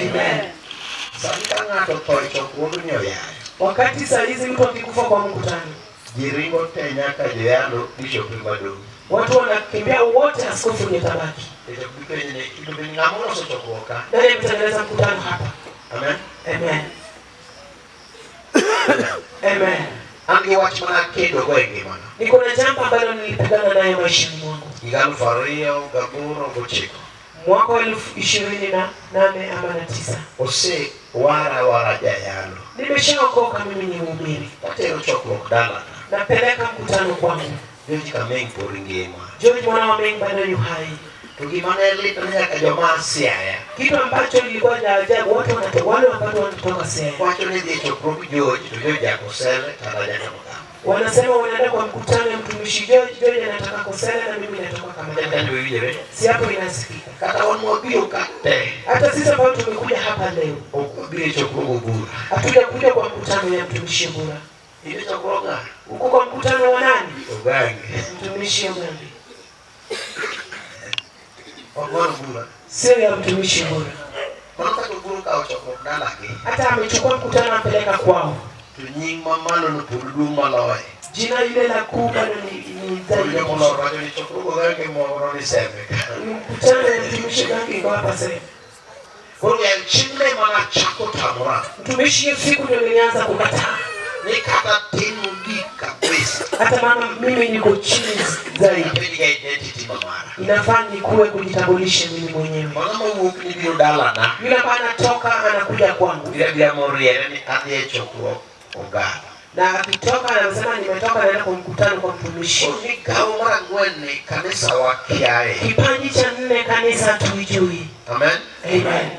Amen. Sani ka ng'ato otho e chokruogni oyayo. Wakati saa hizi mtu akikufa kwa mkutano, Ji ringo te nyaka joyalo bishope maduong'. watu wanakimbia wote, askofu ndiye tabaki. Nikech ok gipenj ni to be ng'ama oloso chokruok ka. Nani ametengeneza mkutano hapa? Amen. Amen. Amen. An gi wach mana kedogo e ngimana. Niko na jambo ambalo nilipigana nayo maishani mwangu Higa 2089. mwaka wa 2008 ama 9. Osewara wara jayalo. Nimeshaokoka, mimi ni mhubiri, Atero chokruok dalana. napeleka mkutano kwangu. George Kameng pod ngima. George mwana wa Mengi bado yu hai. To gima ne litna nyaka joma Siaya Kitu ambacho ilikuwa cha ajabu, watu wanatoka, wale ambao wanatoka Siaya wacho ni dhi e chokruog George to George akosele to an ajaka Kamagambo. Wanasema wanaenda kwa mkutano ya mtumishi George. George anatoka Kosele na mimi natoka Kamagambo. Kanyo winjore. Si hapo inasikika? Kata wan mwabiro ka te Hata sisi ambao tumekuja hapa leo ok wabiro e chokruog Obura. hatujakuja kwa mkutano ya mtumishi Obura. Idhi e chokruog ng'a? Uko kwa mkutano wa nani? Ogange. Mtumishi Ogambi, Ok mar Obura. Sio ya mtumishi Obura. Mano kata Obura okawo chokruok dalagi Hata amechukua mkutano ampeleka kwao, to nying mamalo no pod duong' moloye. Jina lile la kuu bado ni Koro zaidi. jomolor wacho ni chokruog Ogange moro ni Seme ka. Mkutano ya mtumishi Ogambi iko hapa sasa. Koro en chieng'no ema nachako tamora Mtumishi, hiyo siku ndio nilianza kukataa, ni kata tin mogik kabisa. Hata mama mimi niko chini zaidi, Abed gi identity ma mara. Inafaa nikuwe kujitambulisha mimi mwenyewe. Mano mawuok ni biro dalana Yule ambaye anatoka anakuja kwangu biro abira moriere ni adhi e chokruok Oganda. Na akitoka anasema nimetoka naenda kwa mkutano kwa mtumishi. Koro migawo mar ang'wen ni kanisa wakiaye. Kipaji cha nne, kanisa tuijui. Amen. Amen.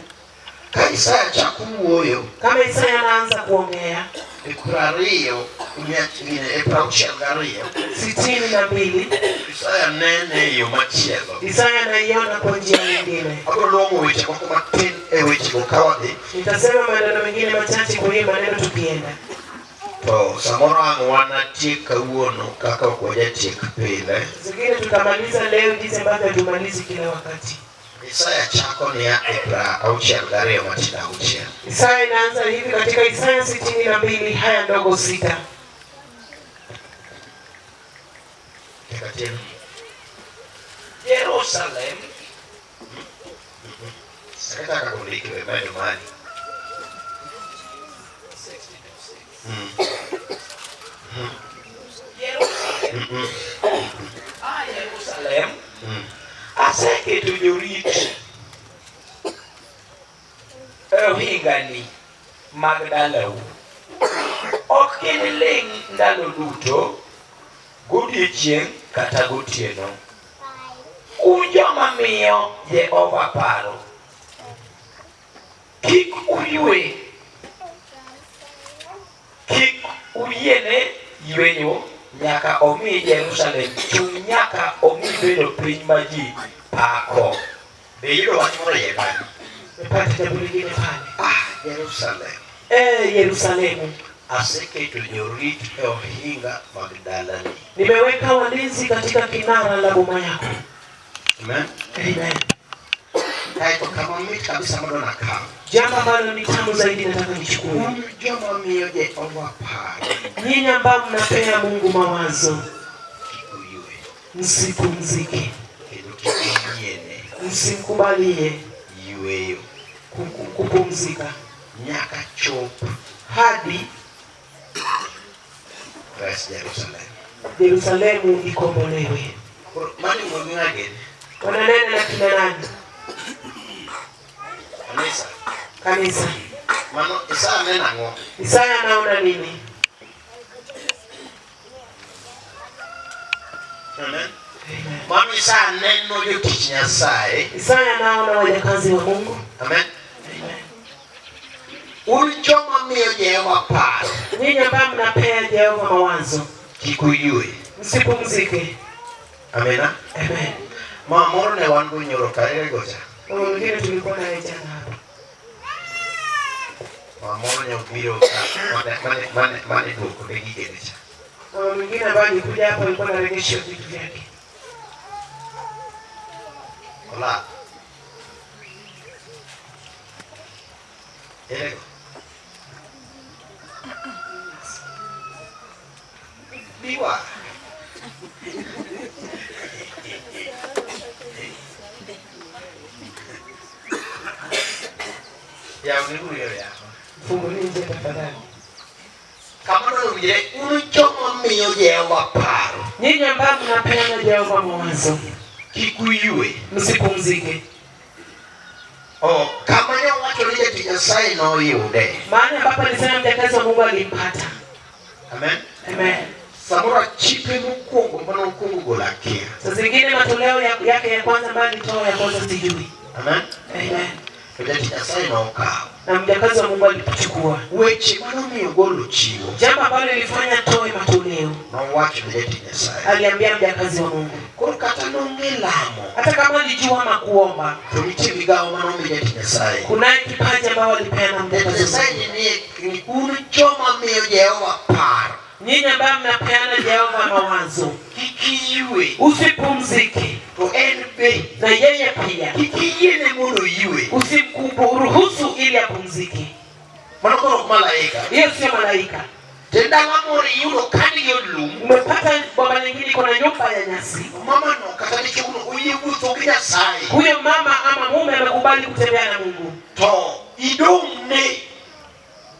Ka Isaya chako wuoyo Kama Isaya anaanza kuongea e 20 e 62, 62, Isaya nene e yo machielo. Isaya anaiona kwa njia nyingine. Abiro luongo weche moko matin e wechego ka wadhi. Nitasema maneno mengine machache kwa hiyo maneno tukienda. To samoro ang' wanatiek kawuono kaka ok wajatiek pile. Zingine tutamaliza leo jinsi ambavyo hatumalizi kila wakati. Isaya chako niya e 62 matindo auchiel. Isaya inaanza hivi katika Isaya 62 haya ndogo 6. Tek Jerusalem Kata kaka ondiki we medo mari. 62. Mm. Jerusalem, ah Jerusalem, aseketo jorit e ohingani mag dalau. Ok giniling' ndalo duto, godiechieng' kata gotieno. Un joma miyo Jehova paro, kik uywe, kik uyiene yweyo nyaka omi Jerusalem chung' nyaka omi bedo piny ma ji pako. Be iyudo wach moro iye kanyo? Umepata jambo lingine pale. Ah, Jerusalem. Eh, Yerusalemu, Aseketo jorit e ohinga mag dalani. Nimeweka walinzi katika kinara la boma yako. Amen. Amen. Kaeto kama mit kabisa madwa nakaw. Jambo ambalo ni tamu zaidi nataka nichukue. Un joma miyo Jehova paro Nyinyi ambao mnapea Mungu mawazo, kik uywe msipumzike, kendo kik uyiene msimkubalie yweyo kupumzika nyaka chop hadi res Jerusalem. Yerusalemu ikombolewe. Koro mano iwuoyo gi ng'a gini? Wananena na kina nani? Kanisa. Kanisa. Mano Isaya neno ang'o? Isaya anaona nini? Amen. Mano Isaya neno jotich Nyasaye. Isaya anaona wajakazi wa Mungu. Amen. Un joma miyo Jehova paro Nyinyi ambao mnapea Jehova mawazo, kik uywe. Msipumzike. Amina. Amen. Ma moro ne wan go nyoro ka gocha. Mama mwingine tulikuwa naye jana hapa. Ma moro ne obiro ka mane duoko ne gigene cha. Mama mwingine ambaye alikuja hapo alikuwa anarejesha vitu vyake. Olal. Erego. Biwa. Yaw neuru yore yako. Fungulie njia tafadhali. Kama nowinjre un joma miyo Jehova paro. Nyinyi ambao mnapeana Jehova mawazo, Kik uywe. msipumzike. Oh, kama ne owacho ni jatich Nyasaye noyude. Maana ambapo alisema mjakazi wa Mungu alimpata. Amen. Amen. Samoro achipe mokwongo mane okwongo golo akia. Saa zingine matoleo yake ya kwanza ambayo alitoa ya kwanza sijui. Amen. Amen. To jatich Nyasaye nokawo. Na mjakazi wa Mungu alichukua. Weche manomiyo golo chiwo. Jambo ambalo lilifanya toe matoleo. Nowacho ne jatich Nyasaye. Aliambia mjakazi wa Mungu. Koro kata nong'e lamo. Hata kama alijua ama kuomba, To nitie migawo manomi jatich Nyasaye. kunaye kipaji ambao alipeana Jatich mjakazi wa Nyasaye Mungu. ni un joma miyo Jehova paro. Nyinyi ambao mnapeana Jehova mawazo, Kik iywe. usipumzike. To en be Na yeye pia kik iyiene mondo oywe. usimruhusu ili apumzike. Mano koro ok malaika. Hiyo sio malaika. Te dala moro iyudo ka nigi od lum. Umepata boma lingine iko na nyumba ya nyasi. Mamano kata dichuo oyie wuotho gi Nyasaye. Huyo mama ama mume amekubali kutembea na Mungu, To idong'ne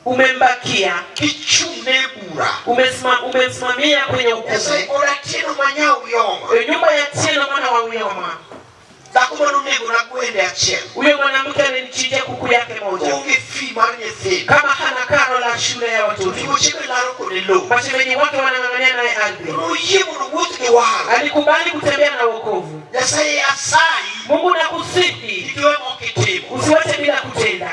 umembakia, kichung'ne e bura. Umemsimamia kwenye Nyasaye hukumu. od Atieno ma nya Uyoma. Nyumba ya Atieno mwana wa Uyoma, Dhako manonego na gwende achiel. huyo mwanamke alinichinjia kuku yake moja, Onge fee mar nyithindo. kama hana karo la shule ya To watoto. jochege laro kode lowo. Mashemeji wake wanang'ang'ania naye ardhi. Noyie mondo owuoth gi waro. Alikubali kutembea na wokovu. Nyasaye asayi. Mungu nakusihi Kik iwe mok itimo. usiwache bila kutenda.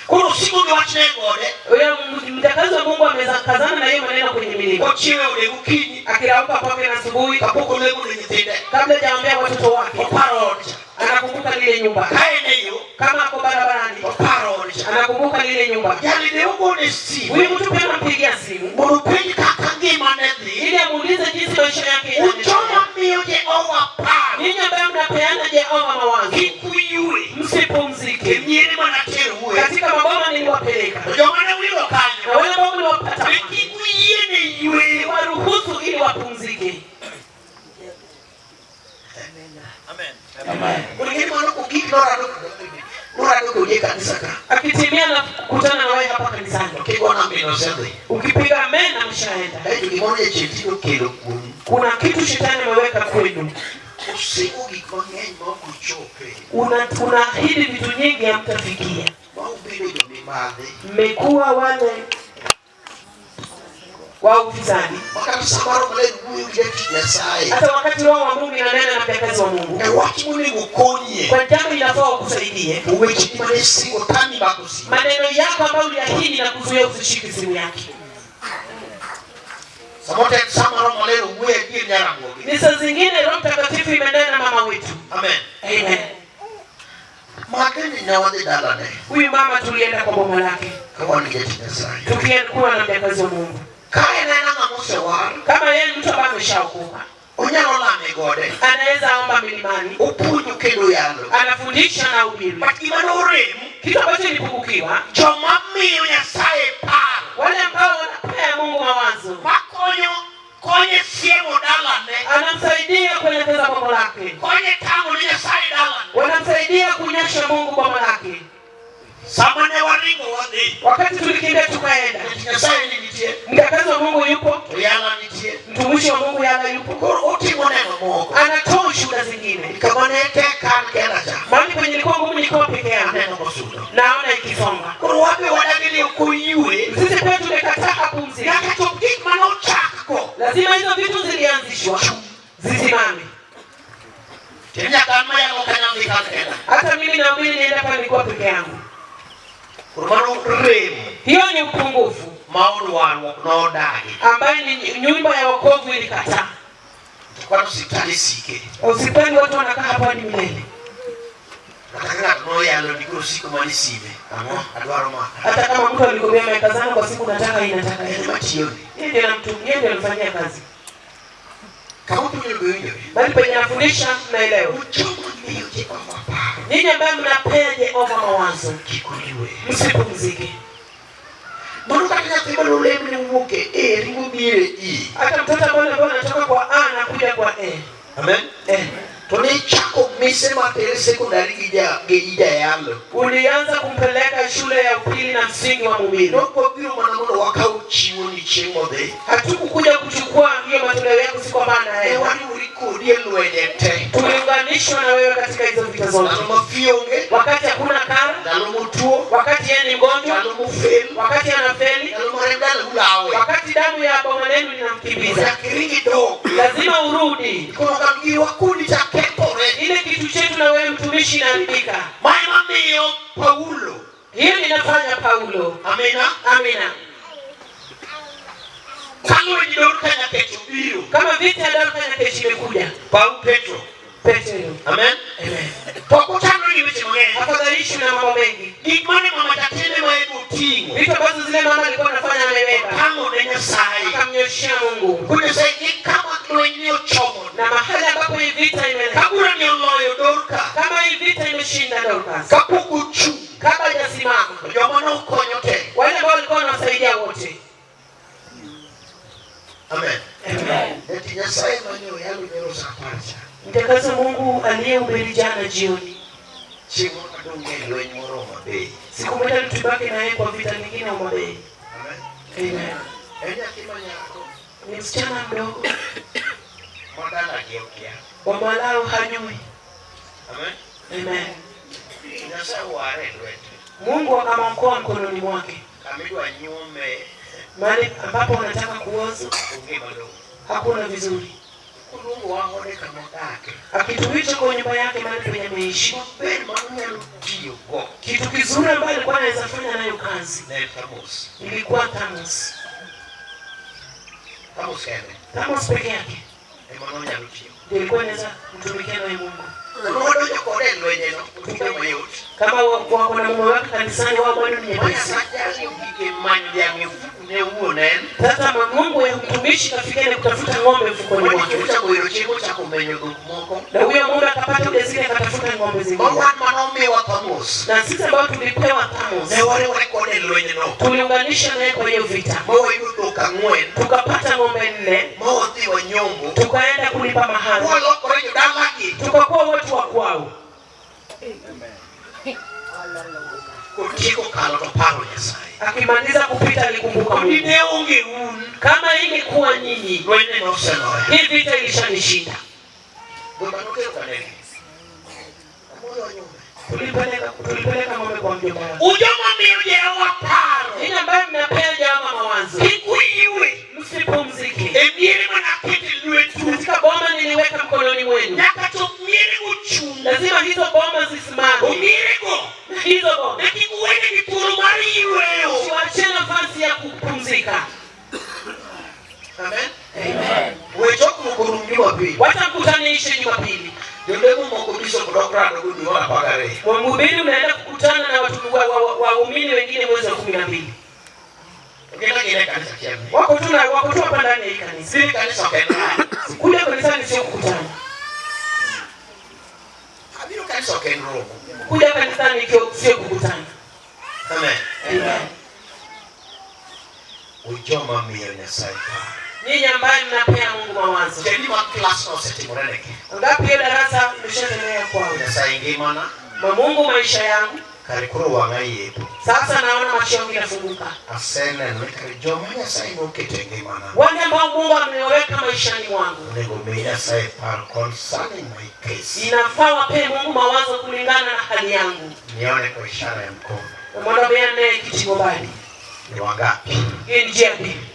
Koro osiko gi wachne e gode. Huyo mjakazi wa Mungu amekazana na hiyo maneno kwenye milima, Ochiewe ode gokinyi. akirauka kwake na asubuhi, Kapok olemo ne nyithinde. kabla hajaambia watoto wake, Oparo odcha. anakumbuka lile nyumba. Ka en e yo. Kama ako barabarani, Oparo odcha. anakumbuka lile nyumba. Jali ne ogone simu. Huyu mtu pia anampigia simu Mondo openj kaka ngimane dhi. ili amuulize jinsi maisha yake yanaendelea. Ujoma miyo Jehova paro. Ninyi ambayo mnapeana Jehova mawazo, Kik uywe. E msipumzike. miere manaterue. Katika maboma niliwapeleka, To joma ne uyudo na kanyo. wale ambao mliwapata, Be kik uyiene yweyo. waruhusu ili wapumzike. Amen. Koro ing'e ni mano kogik norado kodi e kanisa ka. Akitimia na kukutana na wewe hapa kanisani, Kigo namba osedhi. ukipiga amen ameshaenda. Kaeto gimoro jachien tinde okelo kuomu. Kuna kitu shetani ameweka kwenu, Osingo gik mang'eny ma ok uchope. unaahidi vitu nyingi hamtafikia. Ma ubedo jomibadhi. Mmekuwa wale wa ufisadi. Ma kata sama Roho Maler wuoyo gi jatich Nyasaye. Hata wakati Roho wa Mungu inanena na mjakazi wa Mungu E wach monego konyie. kwa jambo inafaa ukusaidie, To wecheni mane singo tami mako simu. maneno yako ambayo uliahidi na kuzuia usishike simu yake. Samoro en sama Roho Maler owuoyo e dier Nyaramogi. Ni saa zingine Roho Mtakatifu imenena na mama wetu. Amen. Amen. Makeni ne wadhi dalane. Huyu mama tulienda kwa boma lake Ka wan gi jatich Nyasaye. tukiwa na mjakazi wa Mungu. Ka en aena ng'ama osewar, Kama yeye ni mtu ambaye ameshaokoka, onyalo lamo e gode. anaweza omba milimani, Opuonjo kendo yalo. anafundisha na ubiri. But gima norem, Kitu ambacho ilipungukiwa, joma miyo Nyasaye paro. wale ambao wanapea Mungu mawazo, Makonyo konye siemo dalane. anamsaidia kuelekeza boma lake, Konye tang'o ne Nyasaye dalane. wanamsaidia kunyosha Mungu boma lake. Sama ne waringo wadhi, Wakati tulikimbia tukaenda, jatich Nyasaye ne nitie, mjakazi wa Mungu yupo, to yala nitie. mtumishi wa Mungu yala yupo, Koro otimo neno moko. anatoa ushuhuda zingine. Kama ne tek an kenda cha, Mahali kwenye ilikuwa ngumu, nilikuwa peke yangu, aneno kosudo. naona ikisonga. Koro wabe wadagi ni ok oyue. Sisi pia tumekataa kupumzika. Nyaka chop gik manochakgo. Lazima hizo vitu zilianzishwa zisimame. Tiende nyaka an mayalo ok anyal dhi kan kenda. Hata mimi naamini nienda pale, nilikuwa peke yangu. Koro mano rem Hiyo ni upungufu ma od warruok nodagi. ambayo ni nyumba ya wokovu ilikataa. To kwan osiptal isike. Hospitali watu wanakaa hapo hadi milele. Kata ka ng'ato noyalo ni koro osiko mana isime. Ang'o? Adwaro ma. Hata kama mtu alikwambia amekazana kwa siku, nataka hii, nataka En hii, ema tiyone. yeye ndiye anamtumia, ndiye anamfanyia kazi. Kama opuonjo be winjore. Bali penye anafundisha naelewa. Ujoma mamiyo Jehova paro. Ninyi ambaye mnapea Jehova mawazo, Kik uywe. msipumzike. Mondo kata nyathi manolemne wuok e A ringo biro e E. Hata mtoto ambaye ambaye anatoka kwa A na kuja kwa E. Amen. Eh, To ne ichako mise matere sekondari gi ja gi jayalo. ulianza kumpeleka shule ya upili na msingi wa mhubiri. Nok wabiro mana mondo wakaw chiwo ni chieng' modhi. Hatukukuja kuchukua hiyo matoleo yako, si kwamba Ne anaenda. wariwore kodi e lwenje te. Tuliunganishwa na wewe katika hizo vita zote, Ndalo ma fi onge, wakati hakuna kara, ndalo motuo, wakati yeye ni mgonjwa, ndalo mofel, wakati anafeli, ndalo ma remb dalau lawe. wakati damu ya boma lenu linamkimbiza, Nyaka iring idog. lazima urudi. Koro kan giwa kodi cha kethore. Ile kitu chetu na wewe mtumishi inaharibika. Ma ema miyo Paulo. Hiyo ninafanya Paulo. Amina. Amina. Ka lweny Dorka Nyakech obiro. Kama vita ya Dorka Nyakechi imekuja, Paul Petro. Petro. Amen. Amen. To ok ochandre gi weche mang'eny. Hafadhaishwi na mambo mengi, Gik mane mama cha tinde ma ego oting'o. vitu ambazo zile mama alikuwa anafanya amebeba, Otang'o ne Nyasaye. akamnyoshia Mungu, Ko Nyasaye gi kama lweny ni ochomo. na mahali ambapo hii vita imeleta, Ka bura ni oloyo Dorka. kama hii vita imeshinda Dorcas, Kapok ochung'. kabla hajasimama, To joma nokonyo te. wale ambao walikuwa wanawasaidia wote. Amen. Amen. Eti Nyasaye mane oyalo nyoro sa apar cha. Mtakaso Mungu aliyehubiri jana jioni, Chieng' moro kadong' e lweny moro Homa Bay. siku moja tubaki na yeye kwa vita nyingine Homa Bay. Amen. Amen. En nyathi ma nyako Ni msichana mdogo ma dalagi okia. wa Malawi, hajui. Amen. Amen. Nyasaye oware e lwete. Mungu akamwokoa mkononi mwake, Kama idwa nyuome mahali ambapo wanataka kuoza onge malong'o. hakuna vizuri. Koluongowa ode kama odake. Akituicha kwa nyumba yake mahali penye ameishi, Maber manyalo tiyogo kitu kizuri ambayo alikuwa anaweza fanya nayo kazi ne en Thamus. ilikuwa Thamus. Thamus kende Thamus peke yake ema nonyalo tiyo. ndio ilikuwa inaweza kumtumikia naye Mungu. Nodonjo kode e lwenjeno otugo mayot. Kama wako na mume wake kanisani, wao bado ni Ma nyepesi. Nyasaye jali ogike manyo dhiang' e ofuku ne wuon en. Sasa Mungu ya mtumishi kafikia ni kutafuta ng'ombe mfukoni mwake, Ochako wero chieng' ochako menyo dhok moko. na huyo mume akapata ujasiri akatafuta ng'ombe Ma zingine. wan manomiwa Thamus. Na sisi ambao tulipewa Thamus Ne wariwore kode e lwenyno. tuliunganisha naye kwa hiyo vita, Ma wayudo dhok ang'wen. tukapata ng'ombe nne, Ma wadhi wanyombo. tukaenda kulipa mahari, Mwalokore jodalagi. tukakuwa watu wa kwao. Kotieko kalo to paro Nyasaye. Akimaliza kupita alikumbuka Kodi Mungu. ne onge un. Kama ingekuwa nyinyi, Lwenyno noseloya. hii vita ilishanishinda. Dhok manotero kanegi. Amoro wanyombe. Tulipeleka ng'ombe kwa mjomba wake. Ujoma miyo Jehova paro. Ninyi ambaye mnapea jamaa mawazo, Kik uywe msipumzike. e miere manakete lwetu. Katika boma niliweka mkononi mwenu, Nyaka chop mierego chung'. lazima hizo boma zisimame. Omierego Hizo boma ne kik uwenegi thuolo mar yweyo. siwachie nafasi ya kupumzika. Amen. We chokruok orum Jumapil. Wacha mkutano ishe Jumapili. Jolemo moko bishop dok rado go dwe mar apar gariyo. Mhubiri unaenda kukutana na watu waumini wengine mwezi wa 12. To gin agina e kanisa achiel. Wako tu hapa ndani ya hii kanisa. Dhi e kanisa ok en rado. Kuja kanisani sio kukutana. Abiro kanisa ok en romo. Kuja kanisani sio kukutana. Amen. Amen. Ujoma miyo Nyasaye paro. Ninyi ambaye mnapea Mungu mawazo. Cheni ma klas no osetimore negi. Ngapi hiyo darasa mmeshaendelea kwao? Nyasaye ngimana Ma Mungu maisha yangu kare koro wang'a yepo. sasa naona macho yangu yanafunguka. Aseneno ni kare joma Nyasaye noketo e ngimana Wale ambao Mungu amewaweka maishani mwangu, onego mi Nyasaye paro concerning my case. inafaa wapee Mungu mawazo kulingana na hali yangu. Nione kwa ishara ya mkono Mwanamume naye kitingo bali. ni wangapi Hii ni njia pili.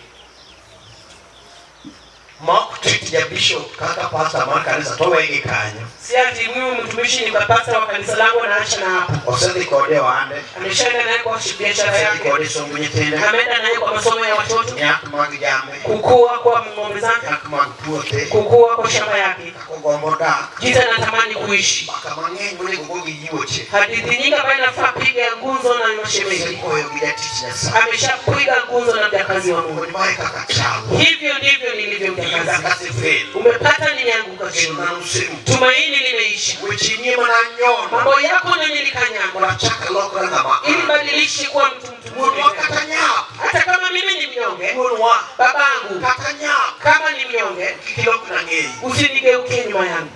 ma ok treat ja bishop kaka pastor mar kanisa to wegi kanyo. Si ati mimi mtumishi ni pasta wa kanisa langu naacha na hapo. Osedhi kode e ohande, Ameshaenda naye kwa biashara osedhi yake. kode e somb nyithinde, Ameenda naye kwa masomo ya watoto, nyak mag jambe, kukua kwa ng'ombe zake, nyak mag puothe, kukua kwa shamba yake. kaka ogombo dak, Jinsi anatamani kuishi. mbaka mang'eny monego go gi yuoche. Hadithi nyingi ambayo inafaa piga nguzo na mashemeji. Osegoyo gi jatich Nyasaye. Ameshapiga nguzo na mjakazi wa Mungu. Kod mae kaka chalo. Hivyo ndivyo nilivyo mjakazi. Iyuda kazi. kasefail. Umepata nimeanguka chini, Geno na oserumo. tumaini limeisha, Weche nie mana nyono. mambo yako ndio nilikanyaga Mondo achak alokra ng'ama ili an. badilishi kuwa mtu mtu Wuonwa kata nyap. hata kama mimi ni mnyonge, Wuonwa babangu kata nyap. kama ni mnyonge, Kik ilokna ng'eyi. usinigeukie nyuma yangu.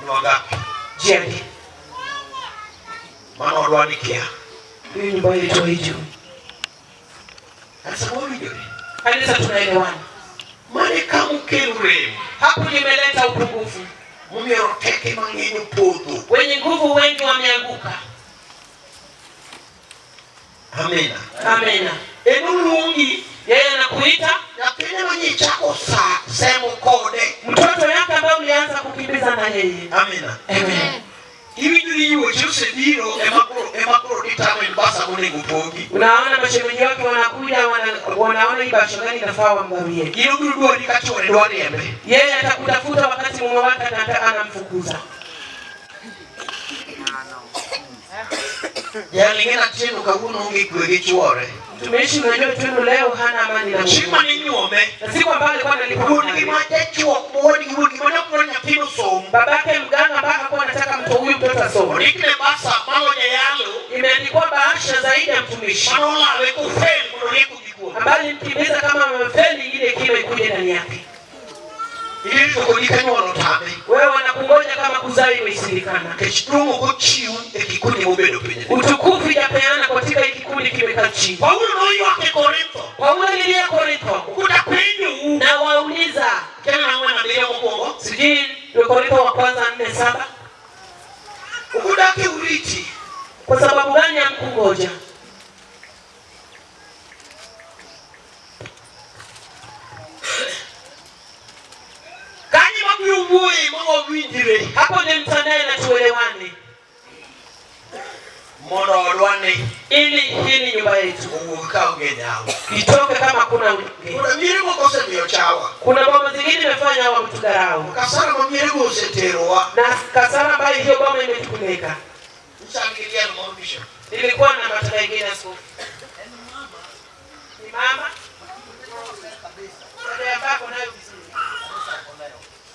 Ni wangapi? Jiangalie, Mano odwa ni kia. hiyo nyumba yetu haijui. Kanisa mawinjore. Kanisa, tunaelewana Mane kama okel rem. hapo. Nimeleta upungufu, Momiyo roteke mang'eny opodho. wenye nguvu wengi wameanguka. Amina. Amina. En oluongi. Yeye anakuita Nyathine manyichako sa semo kode. mtoto yake ambaye ulianza kukimbiza na yeye. Amina. Amen. Iwinjo ni yuoche osebiro ema koro ditamo en basa monego pogi. Unaona mashemeji wake wanakuja wanaona hii basho gani inafaa wamgawie. Gin obiro dwari ka chuore dwa riembe. Yeye atakutafuta wakati mume wake anamfukuza. Jali ng'e Atieno kawuono onge kwe gi chuore. Mtumishi, unajua Tundu leo hana amani na Chieng' Mungu. mane inyuome, Na siku ambayo alikuwa analipwa wuon gi mahari, ma jachuok mowadgi wuon gi mane ok dwar nyathino som. babake mganga ambaye hakuwa anataka mtu huyu mtoto asome, Ondikne basa malo jayalo imeandikwa bahasha zaidi ya mtumishi mane olawe kofel mondo rieko gi kuome. ambaye alimkimbiza kama amefeli ile kilo ikuje ndani yake. Irito kodi ka nyuol otame. Wewe wanakungoja kama kuzaa imeshindikana. Nikech duong' ok ochiw e kikundi mobedo piny. Utukufu ijapeana katika hiki kikundi kimekaa chini. Paulo noywak e Korintho. Paulo alilia Korintho Kuda penjou. na wauliza, Kendo ang'wen abiriyo mokwongo. sijui ni Korintho wa kwanza 4:7, Ukudake uriti. kwa sababu gani hamkungoja? Kanye mabiro wuoye ma wawinjre. Hapo ni mtandao na tuelewane, Mondo odwa ni ili hili nyumba yetu owuog ka onge nyawo. itoke kama kuna unyonge. Kuna miere moko osemiyo chawa. Kuna boma zingine imefanya hawa mtugarau Kasara ma mierego oseterowa. na kasara ambayo hiyo boma imetupeleka. Ichan gi liel moro bishop. Nilikuwa na mataka ingine askofu. Ni mama Dada yako nayo vizuri.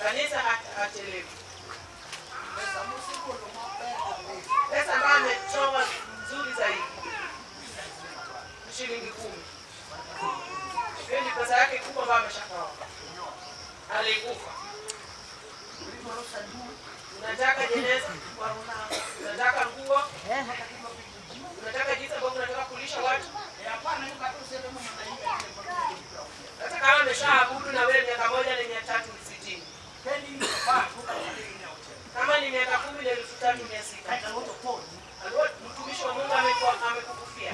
Kanisa hachelewi. Pesa ambayo ametoa nzuri zaidi shilingi 10. Hiyo ni pesa yake kubwa ambayo ameshatoa. Alikufa. Unataka jeneza? Unataka nguo? Unataka jinsi ambavyo unataka kulisha watu? Hata kama ameshaabudu na wewe miaka 1360. Kama ni miaka 10 ni 3600. Mtumishi wa Mungu amekukufia.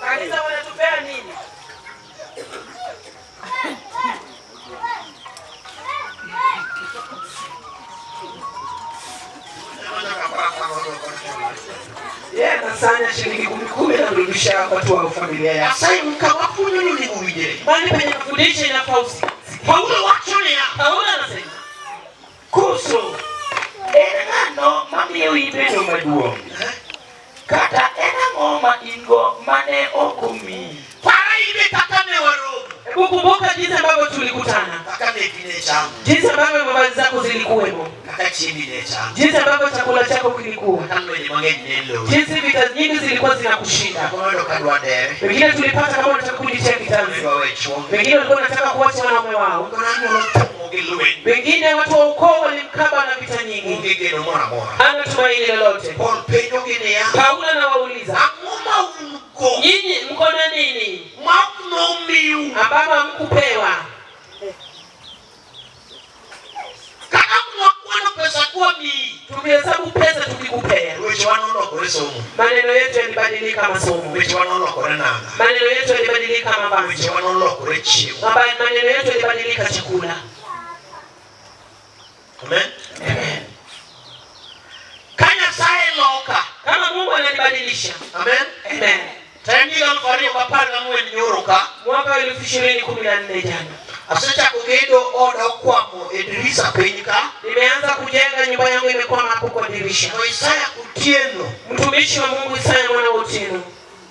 Kanisa wanatupea nini? Yeye anasanya shilingi 10 na kurudisha watu wa familia yake. Nyasaye kama wapuonjo ni onego owinjre. Bali penye kufundisha inafaa usi. Paulo wacho niya. Paulo anasema Koso en ng'ano mamiyo ibedo maduong'? Kata en ang'o ma in-go mane ok omiyi? Para ibe kaka ne waromo. Hebu kumbuka jinsi ambavyo tulikutana, Kaka lepi ne chamo. jinsi ambavyo mavazi zako zilikuwemo, Kaka chiembi ne chamo. jinsi ambavyo chakula chako kilikuwa, Kaka lwenje mang'eny ne lowi. jinsi vita nyingi zilikuwa zinakushinda. Konoyudo ka dwa dere. Wengine tulipata kama unataka kujitia kitanzi, Dwa we chuo. wengine walikuwa wanataka kuacha wanaume wao, Kono anyuola thung'o gi lweny. wengine watu wa ukoo walimkaba na vita nyingi. Onge geno moro amora. Hana tumaini lolote. Paul penjogi niya. Paulo anawauliza, Ang'o ma un go nyinyi mko na nini ma ok nomiu? ambapo hamkupewa? Kaka mwakwano pesa kuomiyi. Tukihesabu pesa tukikupea, Wechewa nolokore somo. maneno yetu yalibadilika masomo, Wechewa nolokore nanga. maneno yetu yalibadilika mavazi, Wechewa nolokore chiemo. Maneno yetu yalibadilika chakula. Amen. Ka Nyasaye loka. Kama Mungu ananibadilisha. Amen. Amen. To en higa 2014 nyoro ka. Mwaka wa 2014 jana Asechako gedo oda okwamo e dirisa piny ka. nimeanza kujenga nyumba yangu, imekwama hapo kwa dirisha. To Isaya Otieno, Mtumishi wa Mungu Isaya mwana wa Otieno,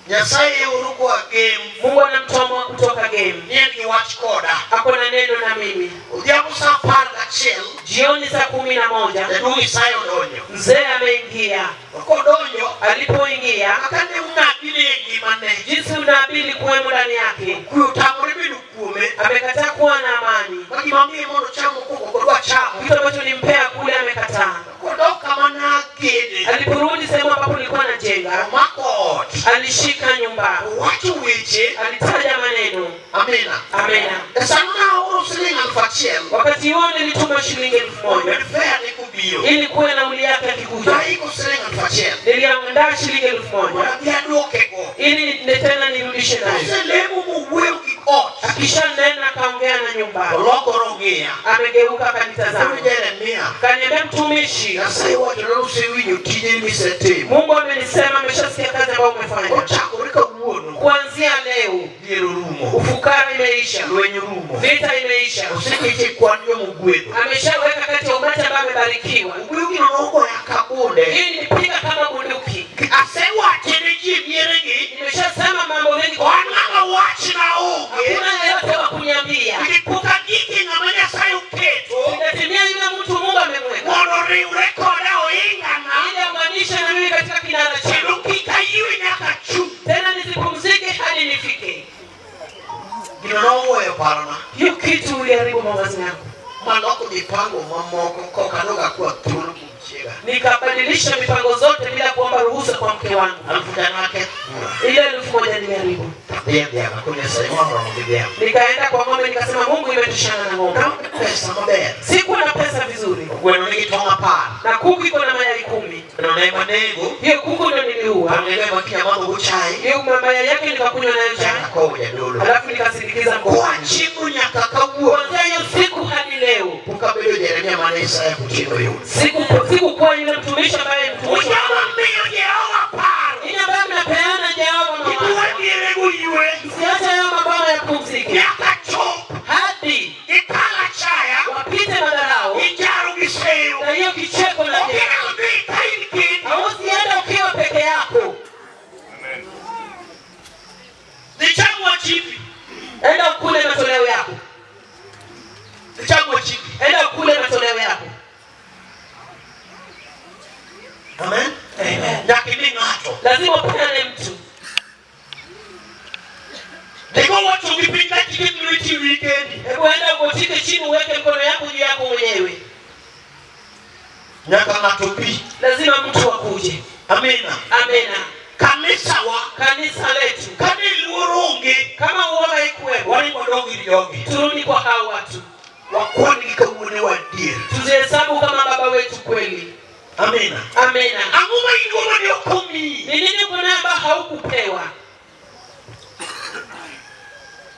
Nyasaye oro koa Gem Mungu anamtoa kutoka Gem ni en gi wach koda. Ako na neno na mimi. Odhiambo sa 11, Jioni saa 11 jaduong' Isaya odonjo. Mzee ameingia. To kodonjo, Alipoingia, kaka ne unabii ni e ngimane, jinsi unabii ilikuwemo ndani yake, kwe otamore bedo kuome, amekataa kuwa na amani. ma gima miye mondo ocham mokwongo ok odwa chamo. Kitu ambacho nimpea kule amekataa. Kodok kama nagede, Aliporudi sehemu ambapo nilikuwa najenga, omako ot, alishika nyumba, owacho weche, alitaja maneno. Amina. Amina. E sano naoro siling 1000, Wakati huo nilituma shilingi 1000 obed fare ne kobiro. ili kuwe nauli yake akikuja. Naiko siling 1000, Niliandaa shilingi 1000 mondo abi aduokego. ili tena nirudishe nayo. Oselemo mowuoyo gi ot, Akisha nena akaongea na nyumba, olokore ong'iya. amegeuka Koro akanitazama, Jeremia, kaniambia, mtumishi, Nyasaye wacho ni osewinjo tijeni misetimo. Mungu amenisema ameshasikia kazi ambayo umefanya. Ochakore kawuono, Kuanzia leo dhier orumo, ufukara imeisha, lweny orumo, vita imeisha. oseketi e kwan jomogwedho. Ameshaweka kati ya umati ambaye amebarikiwa. Ogweyo gino nogoya ka bunde. Hii nilipiga kama bunduki. Asewache ne ji e mieregi, Nimeshasema mambo mengi, to an ng'ama wachna onge. hakuna yeyote wa kuniambia. Nikech pok agike ng'ama Nyasaye oketo Nitatimia yule mtu Mungu amemweka mondo oriwre koda oingana ili aunganishe na mimi katika kinara kendo changu, kik aywe nyaka chung'. tena nisipumzike hadi nifike. Gino nogoyo parona Hiyo kitu uliharibu mawazo yangu, maloko mipango mamoko kokano akwa thuolo kuom chiega. Nikabadilisha mipango zote bila kuomba ruhusa kwa mke wangu. Alufu tano aketh bura. Ile 1000 niliharibu. Adhi e dhiang' akoni Nyasaye ma oromo gi dhiang'. Nikaenda kwa ng'ombe nikasema, Mungu, imetoshana na ng'ombe. Naonge pesa maber. Sikuwa na pesa vizuri, Gweno nigi tong' 10. na kuku iko na mayai 10. Gweno ne emanego. Hiyo kuku ndio niliua, Tong'ego ema kiny amadhogo chai. hiyo mayai yake nikakunywa nayo chai, Akowo jadolo. alafu nikasindikiza Koa mkoa. chiemo nyaka kawuono. Kuanzia hiyo siku hadi leo Pok abedo Jeremia mane Isaya Otieno oyudo. Sikukuwa yule mtumishi ambaye mtumishi wa Ujama miyo Jehova paro. Ninyi ambaye mnapeana Jehova Kik mawazo. uwe mierego ywe. Msiache hayo maboma yapumzike Nyaka chop. hadi Gikal achaya. wapite madharau Gijaro gi seyo. na hiyo kicheko na Ok jera. inyal dhi ka in kendi. Hausienda ukiwa peke yako. Dhi cham wachipi. Enda ukule matoleo yako, Dhi cham wachipi. enda ukule matoleo yako. Amen. Amen. Nyaka imi ng'ato. Lazima upeane mtu. Dhigo wacho gi piny ka tiket lweti e wi kendi. Hebu enda ugotike chini, uweke mkono yako juu yako mwenyewe. Nyaka ng'ato bi. Lazima mtu akuje. Amina. Amina. Kanisa wa Kanisa letu, kane luoro onge, kama uoga haikuwepo, waringo wadog ir jogi. turudi kwa hao watu, Wakwan gi ka wuonewa adier. tuzihesabu kama baba wetu kweli. Amina. Amina. Ang'o ma in go mane ok omiyi? Ni nini kuna ambayo haukupewa?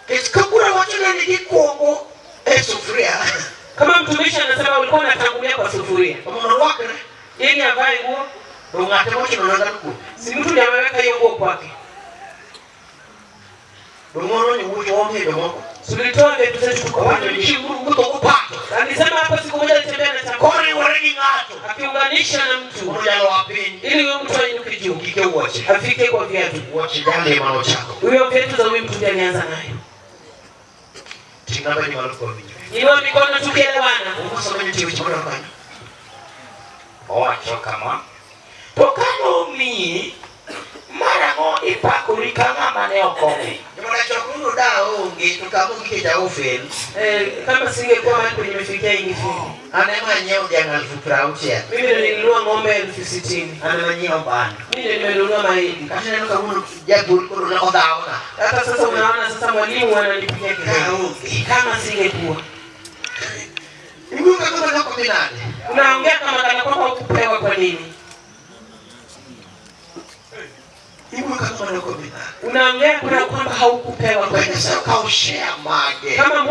Nikech ka bura wacho ni gikwongo e sufuria, Kama mtumishi anasema ulikuwa unatangulia kwa sufuria mondo orwakre, ili avae nguo, to ng'ate mochuno nanga kuome. si mtu ndiye ameweka hiyo nguo kwake? Dong' moro wuocho wamiyo jomoko. Tulitoa viatu zetu Owacho tukawacha. ni chieng'uru wuotho gupato. Alisema hapo siku moja alitembea na chakula Koriwore gi ng'ato. akiunganisha na mtu Mondo jalo oa piny. ili huyo mtu ainuke juu Gike wuoche. afike kwa viatu. Wuoche jali ema nochako. Huyo viatu za huyu mtu ndiye alianza nayo. Ting' namba ni malo kwa winjo. Inua mikono tukielewana. Muma sama nitie weche madwaro kanyo. Owacho kama, to ka nomiyi, marang'o ipakori ka ng'ama ne ok omi? Jomana chokuru da onge to kama ogike ja ofel. Kama singekuwa mahali penye nimefikia ingefika. An ema anyiewo dhiang' 60,000. Mimi ndio nilinunua ng'ombe 60,000. An ema anyiewo bando. Mimi ndio nimenunua mahindi. Kata ineno kawuono jagol koro ne odhawna. Hata sasa unaona sasa mwalimu ananipigia Ka kelele. onge. Kama singekuwa. Iwuoyo kaka ng'ama omi nade? Unaongea kama kana kwamba hukupewa kwa nini? Iwuoyo kaka ng'ama ok omi nade? Unaongea kana kwamba haukupewa kwa Ka nini? Nyasaye okawo share mage. Kama